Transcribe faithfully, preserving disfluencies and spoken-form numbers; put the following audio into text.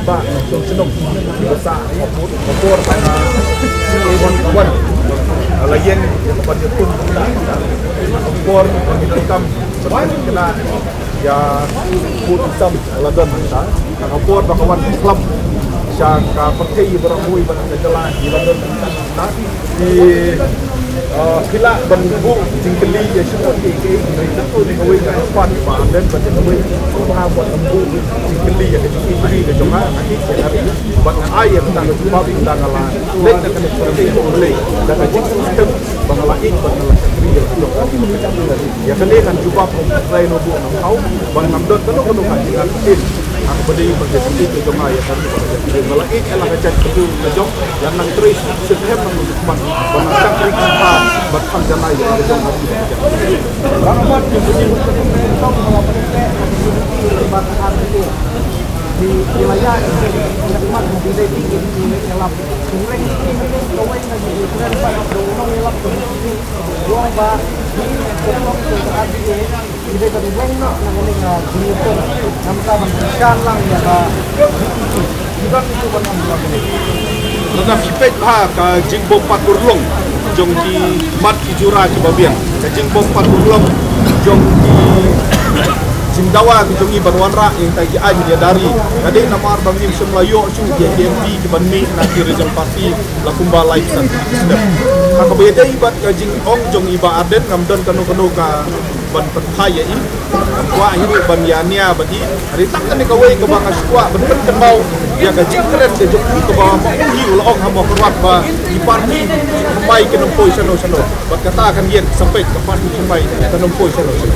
Ba na shnong shnong ba sa ka por ka por ba na si e wan ka wan. La ïeng ïa ka ban ïakhun ka por ka ban ïakhun kam ban kynnoh ïa ka pud u sam la don mynta. Ka por ba ka wan khlem sha ka pyrthei baroh kawei ba na ka jylla ïa la don mynta. Ki, ah, ki lah ban buh jingkylli ïa shibun ki, ki, ki, ki, ki, kawei ka part ba Ardent bad kawei ka part ban buh jingkylli ïa ka jingkylli ka jong nga, nga ïeit ïa ka ri bad nga ai ïa ka jubab ynda nga la leit na kane ka pyrthei U Blei da ka jingsngewsih ba nga la ïeit bad nga la shakri ïa ka jong ka ri. Ïa kane kan jubab kum u Trai no buh na phaw ban ngam don kano kano ka jingïaid. Haba dei ba ka jingïaid ka jong nga ïa ka ri bad ka jong nga la ïeit ïa la ka jaid ka jong ka jong. Ïa nang trei shitrhem nang ban ban nang shakri ka bad kham janai ïa ka jong ka ri bad ka jong ka ri. Lada phi peit bha ka jingbym pat urlong jong ki mat ki jura kiba biang, ka jingbym pat urlong jong ki jingdawa ki jong ngi ban wanrah ïa kita ki aiñ ïa dari. Ka dei namar ba ngim shym la ïoh shuh ïa ki M P kiban mih na ki regional party la kumba lai ki san ki step. Ha kaba ïadei bad ka jingong jong i Bah Ardent ngam don kano kano ka ban pynphai ïa i. Kwah hi ruh ban ïa nia bad i. Hynrei tang kane kawei kaba nga shu kwah ban pynkynmaw ïa ka jingkren ka jong u kaba ma u hi u la ong ha Mawkyrwat ba ki party thymmai kin ym poi shano shano. Bad kata kan ïeng sa peit ka party thymmai kan ym poi shano shano.